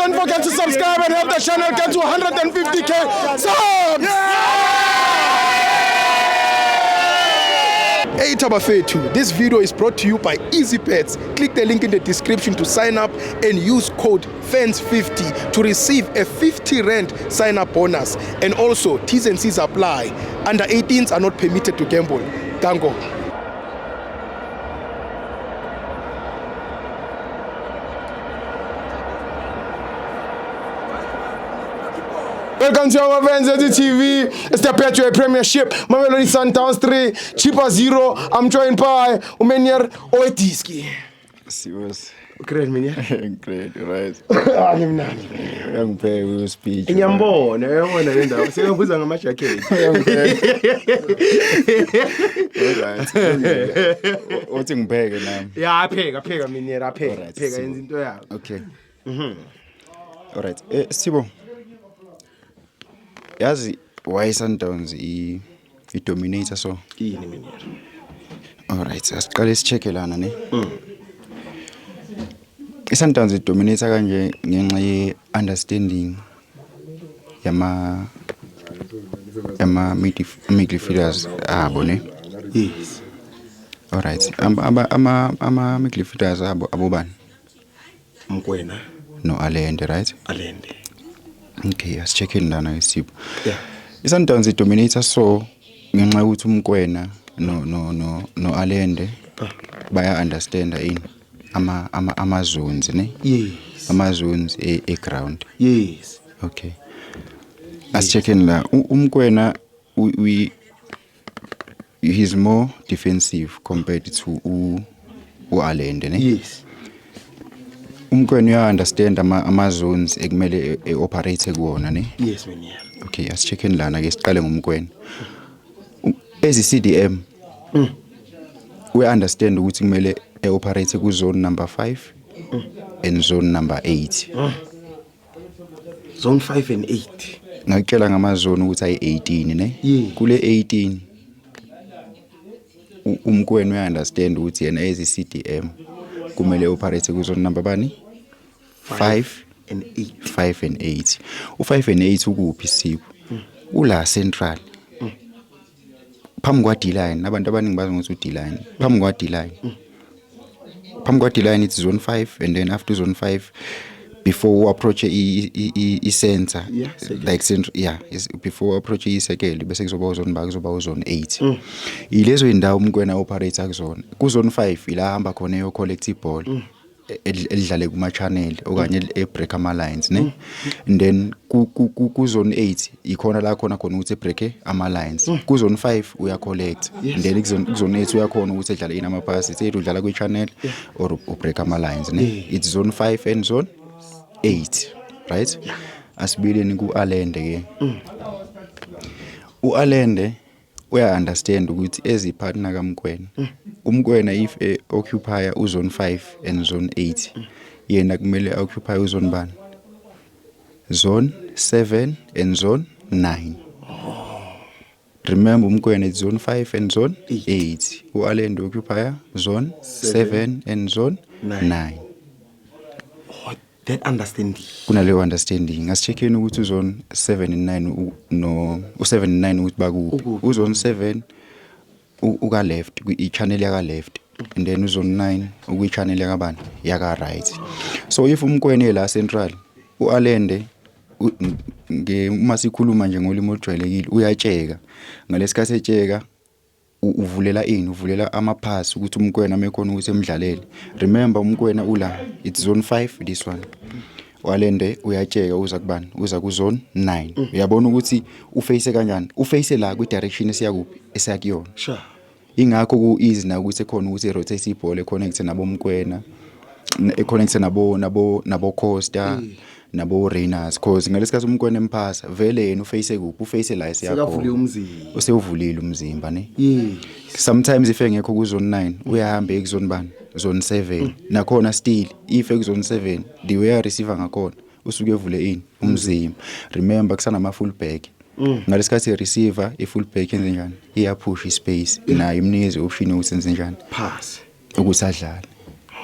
Don't forget to subscribe and help the channel get to 150K subs. Hey Bafethu, this video is brought to you by Easybet. Click the link in the description to sign up and use code FANS50 to receive a 50 rand sign up bonus. And also, T's and C's apply. Under 18s are not permitted to gamble. Dango. Welcome to our friends at the TV. It's the Betway Premiership. Mamelodi Sundowns 3, Chippa 0. I'm joined by uMeneer Oediski. Serious. Great, Meneer. Great, right. Ah, ngimnandi. Uyangibheka uspeech. Ngiyambona, uyabona le ndawo. Sekabuza ngama-jacket. Right. Uthi ngibheke nami. Ya, pheka, pheka Meneer, apheka. Alright, Pheka so- yenza into yakho. Okay. All right. Sibo. Yazi why Sundowns i dominator so? Yini Meneer? All right, asiqale sicheke lana ne. I-Sundowns idominate kanje ngenxa ye understanding yama midfielders abo ne. Yes. All right. Ama midfielders abo abobani? Mkwena, No Allende, right? Allende. Okay, asicheckeni lana isipho. Yeah. I-Sundowns idominate so ngenxa yokuthi uMkwena no Allende baya understand ini ama zones ne? Yes. Ama zones e ground. Yes. Okay. Asicheckeni la uMkwena we he's more defensive compared to u Allende ne? Yes. Umkwena uya understand ama zones ekumele e operate kuwona ne? Yes, Meneer. Okay, asicheckeni lana ke siqale ngomkwena. Ezi CDM we understand ukuthi kumele e operate ku zone number 5 and zone number 8. Zone 5 and 8. Ngakutshela ngama zone ukuthi ayi 18 ne? Yes. Kule 18 uMkwena uya understand ukuthi yena ezi CDM kumele operate ku zone number bani? 5 and 8. 5 and 8. U5 and 8 ukuphi sipho? Ula central. Phambi kwa D line, abantu abaningi bazi ukuthi u D line. Phambi kwa D line. Phambi kwa D line it's zone 5 and then after zone 5 before u approach i center Yeah, circle. like center, yeah, is before approach i circle bese kuzoba zone ba kuzoba zone 8. Ilezo indawo uMkwena operate kuzona. Ku zone 5 ila hamba khona eyo collect iball. Elidlale kuma channel okanye e break ama lines ne, and then ku zone 8 ikhona la khona khona ukuthi break ama lines. Ku zone 5 uya collect and then ku zone 8 uyakhona ukuthi edlale in ama pass, it's either udlala kwi channel or u break ama lines ne. It's zone 5 and zone 8, right? Asibileni ku Allende ke. U Allende uya understand ukuthi ezi partner kaMkwena, uMkwena if occupy uzone 5 and zone 8, yena kumele occupy uzone bani? Zone 7 and zone 9. Remember, uMkwena is zone 5 and zone 8, uAllende occupy zone 7 and zone 9. 9. Oh, that understanding. Kunaleyo understanding. Asicheckeni ukuthi uzone 7 and 9 no u7 and 9 ukuthi bakuphi. Ukuphi? Uzone 7 uka left i channel yaka left and then uzone 9 ukwi channel yakabani? Yaka right. So if uMkwena la central, uAllende uma sikhuluma nje ngolimi olujwayelekile uyatsheka. Ngalesikhathi etsheka uvulela ini? Uvulela ama pass ukuthi uMkwena mekhona ukuthi emdlalele. Remember, uMkwena ula, it's zone 5 this one. Allende uyatsheka, uza kubani? Uza ku zone 9. Uyabona ukuthi uface kanjani? Uface la kwi direction esiyakuphi? Esiyakuyona. Ingakho ku easy na ukuthi ekhona ukuthi rotate ibhola, econnect nabo Mkwena, econnect nabo Costa, nabo Rayners, cause ngalesikhathi uMkwena emphasa vele yena uface kuphi? Uface la Sekavule esiyakhona. umzimba. Usewuvulile umzimba ne. Yes. Sometimes if engekho ku zone 9 uyahamba ku zone bani? Zone 7. Nakhona still if eku zone 7, the way a receiver ngakhona usuke evule ini? Umzimba. Remember, kusanama full back. Ngalesikhathi i receiver, i full back yenze njani? Iyapush ispace nayo, imnikeze option yokuthi enze njani? Pass. Ukuthi adlale.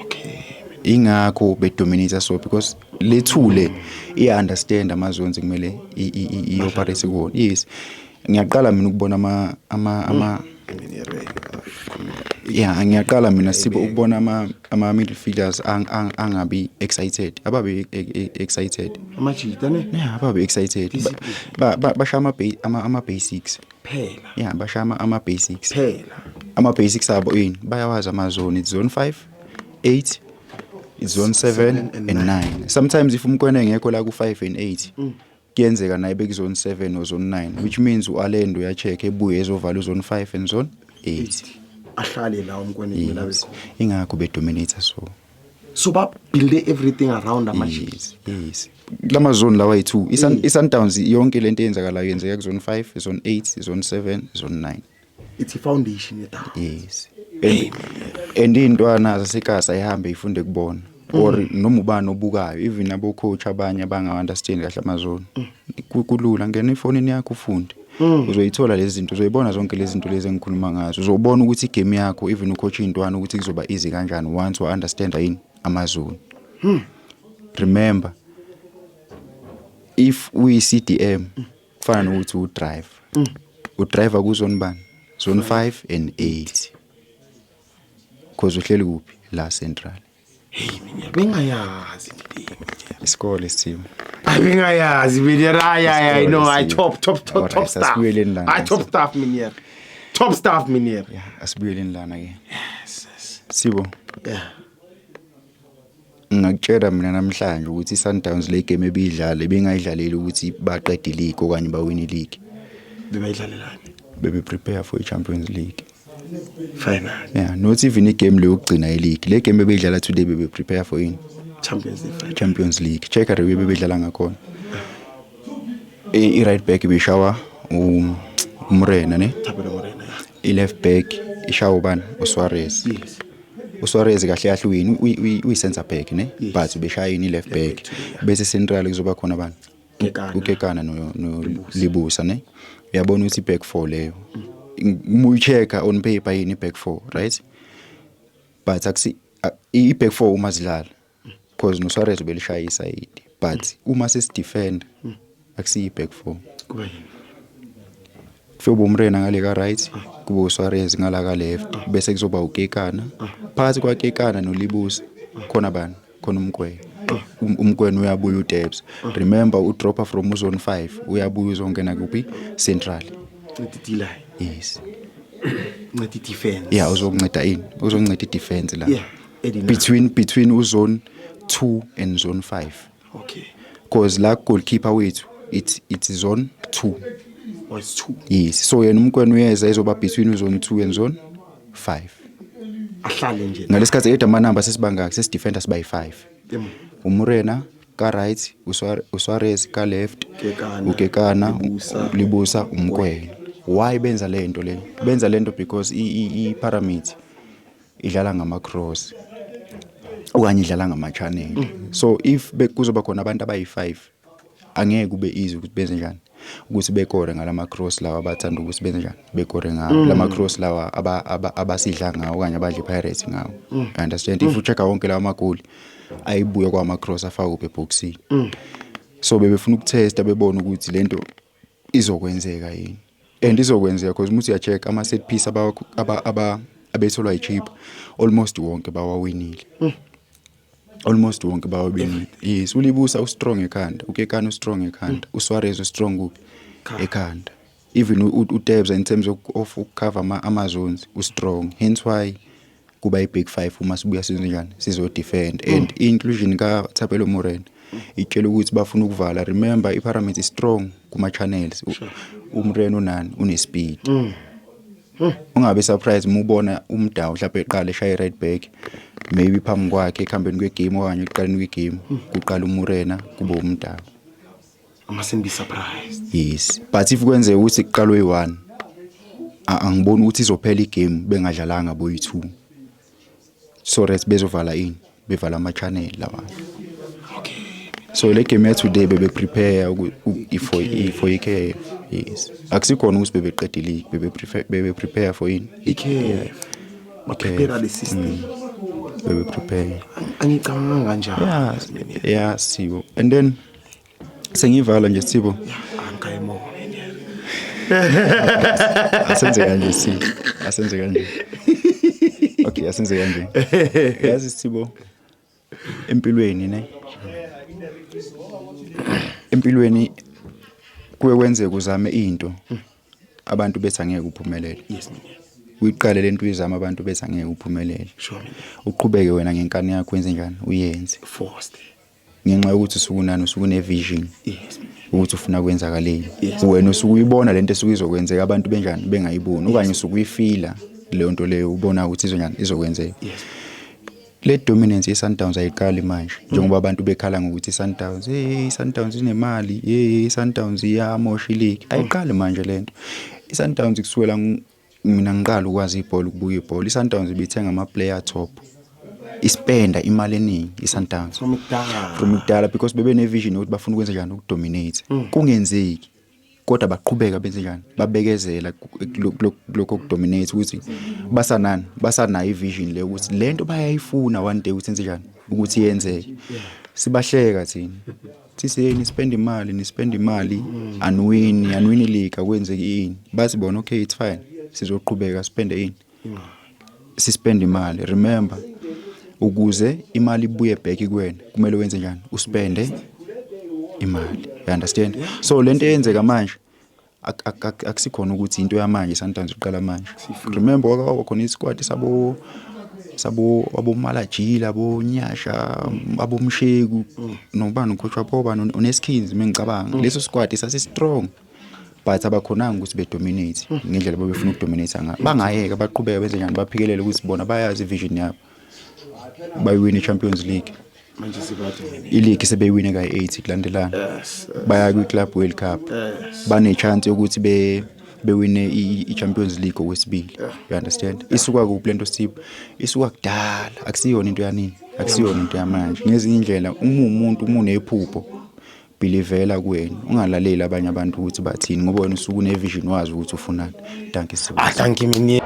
Okay. Ingakho bedominate so, because lethule iya understand ama zones kumele i-operate kuwona. Yes, ngiyaqala mina ukubona ama yeah, ngiyaqala mina, Sibo, ukubona ama midfielders angabi excited, ababe excited. Amajita ne? Yeah, ababe excited. Bashaya ama basics. Phela. Yeah, bashaya ama basics. Phela. Ama basics abo yini? Bayawazi ama zone. It's zone 5, 8, it's zone 7 and 9. Sometimes if uMokoena engekho la ku 5 and 8, kuyenzeka naye beku zone 7 or zone 9, which means uAlendo uyacheck, ebuye ezovala uzone 5 and zone 8. Ahlale la uMokoena kumele abe khona. Ingakho bedominate so. So ba build everything around amajita. Yes, lama zone lawa ayi2, iSundowns yonke lento eyenzakalayo yenzeka ku zone 5, zone 8, zone 7, zone 9. It's a foundation yethu. Yes, and intwana zasekasi ayihambe ifunde kubona or noma ubani obukayo, even abo coach abanye abanga understand kahle amazone. Kulula, ngena efonini yakho ufunde, uzoyithola lezi zinto, uzoyibona zonke lezi zinto lezi engikhuluma ngazo. Uzobona ukuthi igame yakho, even ucoach intwana, ukuthi kuzoba easy kanjani once wa understand yini amazone. Remember, if uyi CDM, kufana nokuthi u drive, u driver ku zone bani? Zone 5 and 8, cause uhleli kuphi? La central. Hey mina bengayazi le. Isikole, Simo. Abengayazi mina, ay ay ay, no, I top top top top stuff. Asibuyeleni lana. I top stuff mina, top stuff mina. Yeah, asibuyeleni lana ke. Yes, Sibo. Yeah. Ngingakutshela mina namhlanje ukuthi iSundowns le game ebidlala ibingayidlaleli ukuthi baqede league okanye bawine league. Bebayidlalelani? Bebe prepare for iChampions League final. Yeah, not even igame leyo yokugcina eleague. Le game ebeyidlala today, bebe prepare for ini? Champions League final. Champions League. Check the way bebedlala ngakhona. I right back ibishawa uMorena ne? Thapelo Morena. I left back ishawa ubani? uSuarez. Yes. uSuarez kahle kahle uyini? Uyi center back ne? Yes. But ubeshaya yini? Left back. Back today, yeah. Bese central kuzoba khona bani? Kekana. uKekana no Libusa ne. Uyabona ukuthi back four leyo, uma uyichecka on paper, yini back four, right? But akusi i back four uma sidlala, because noSuarez ubelishaya isayidi, but uma sesidefend akusiyi back four. Kuba yini? Kufike uMorena ngale ka right, kube uSuarez ngala ka left, bese kuzoba uKekana. Phakathi kwaKekana noLibusa khona bani? Khona uMokoena. UMokoena uyabuya uDebs. Remember, udropper from uzone 5, uyabuya uzongena kuphi? Central. Nceda i-line. Yes. Nceda i-defense. Yeah, uzokunceda ini? Uzonceda i-defense la. Yeah, Eddie. Between uzone 2 and zone 5. Because la goalkeeper wethu, it's zone 2. Oh, it's two. Yes, so yena uMokoena uyeza ezoba between uzone 2 and zone 5. Ahlale nje. Ngalesikhathi eda amanamba sesibangaki? Sesidefender siba yi-5. UMorena ka right, uSuarez ka left, Kekana, uKekana, Libusa. Libusa, uMokoena. Why benza lento le? Benza lento because i Pyramids idlala ngama cross okanye idlala ngama channel. So if bekuzoba khona abantu abayi5, angeke kube easy ukuthi benze njani, ukuthi bekore ngalama cross lawa abathanda ukuthi benze njani, bekore ngawo lama cross lawa abasidla ngawo okanye abadla iPirates ngawo. You understand? If uchecka wonke lawa magoli ayibuya kwama cross afaka kuphi? Eboxini. So bebefuna ukutesta, bebona ukuthi lento izokwenzeka yini, and izokwenzeka because uma uyacheck ama set piece aba abetholwa yiChippa, almost wonke bawawinile, almost wonke bawawinile. Yes, uLibusa ustrong ekhanda, uKekana ustrong ekhanda, uSuarez ustrong kuphi? Ekhanda. Even uDebs in terms of ukucover ama zones ustrong, hence why kuba i-big five uma sibuya sizenjani, sizo-defend. And i-inclusion ka-Thapelo Morena itshela ukuthi bafuna ukuvala. Remember, i-Pyramids is strong kuma-channels. UMorena unani? Une-speed. Ungabe surprise uma ubona uMudau mhlawumbe eqala eshaye right back, maybe phambi kwakhe ekuhambeni kwegame okanye ekuqaleni kwegame kuqala uMorena, kube uMudau. I mustn't be surprised. Yes, but if kwenzeka ukuthi kuqalwe yi-one, angiboni ukuthi izophela igame bengadlalanga boyi-two, so that bezovala ini? Bevala ama-channel lawa. So le game ya today bebe prepare for i-KF. Yes, akusikhona ukuthi bebeqeda league, bebe prepare for ini? I-KF. Ba prepare the system. Bebe prepare. Angicabanga kanjalo. Yeah, Sibo. And then sengivala nje, Sibo. Angikayimo. Asenze kanje, Sibo. Asenze kanje. Okay, asenze kanje. Yazi Sibo, empilweni ne. Empilweni kuye kwenzeka uzame into, abantu bethi angeke uphumelele. Yes mina. Uyiqale lento, uyizama, abantu bethi angeke uphumelele. Sure mina. Uqhubeke wena ngenkani yakho, wenze njani, uyenze. Forced. Ngenxa yokuthi usukunani, usukune vision Yes mina. Ukuthi ufuna kwenzakaleni. Wena usuke uyibona lento esuke izokwenzeka, abantu benjani, bengayiboni, okanye usuke uyifila leyo nto leyo, ubona ukuthi izonjani, izokwenzeka. Le dominance ye-Sundowns ayiqali manje, njengoba abantu bekhala ngokuthi i-Sundowns, hey, i-Sundowns inemali, hey, i-Sundowns iyamosha i-league. Ayiqali manje lento. I-Sundowns kusukela mina ngiqala ukwazi ibhola, ukubuka ibhola, i-Sundowns ibithenga ama-player top, ispenda imali eningi i-Sundowns. From kudala. From kudala, because bebe ne-vision yokuthi bafuna ukwenza njani, ukudominate. Kungenzeki, kodwa baqhubeka benze njani, babekezela kulokho kudominate, ukuthi basanani, basanayo i-vision leyo, ukuthi lento bayayifuna one day ukuthi enze njani, ukuthi yenzeke. Sibahleka thina, sithi, "Hey, nispend imali, nispend imali, anuwini, anuwini league, akwenzeki ini." Bathi bona, "Okay, it's fine, sizoqhubeka spende ini, sispend imali." Remember, ukuze imali ibuye back kuwena, kumele wenze njani? Uspende imali, you understand? So lento eyenzeka manje akusikhona ukuthi into yamanje, sometimes iqala manje. Remember, waka khona isquad sabo abomalajila, abonyasha, abomsheku, nobani, ucoach wabo bani, uNeskins. Mengicabanga leso squad sasi strong, but abakhonanga ukuthi bedominate ngendlela babefuna ukudominate ngayo. Bangayeka, baqhubeka benze njani, baphikelele ukuthi bona bayazi ivision yabo, bayiwina i-Champions League. Manje sebadominate. I-league sebeyiwine kayi-8 kulandelana. Baya kwi-Club World Cup. Bane-chance yokuthi bewine i-Champions League okwesibili, you understand? Isuka kuphi lento, Sipho? Isuka kudala, akusiyona into yanini, akusiyona into yamanje. Ngezinye indlela, uma umuntu, uma unephupho, believela kuwena, ungalaleli abanye abantu ukuthi bathini, ngoba wena usuke une-vision, wazi ukuthi ufunani. Dankie, Sipho. Ah, thank you, mina.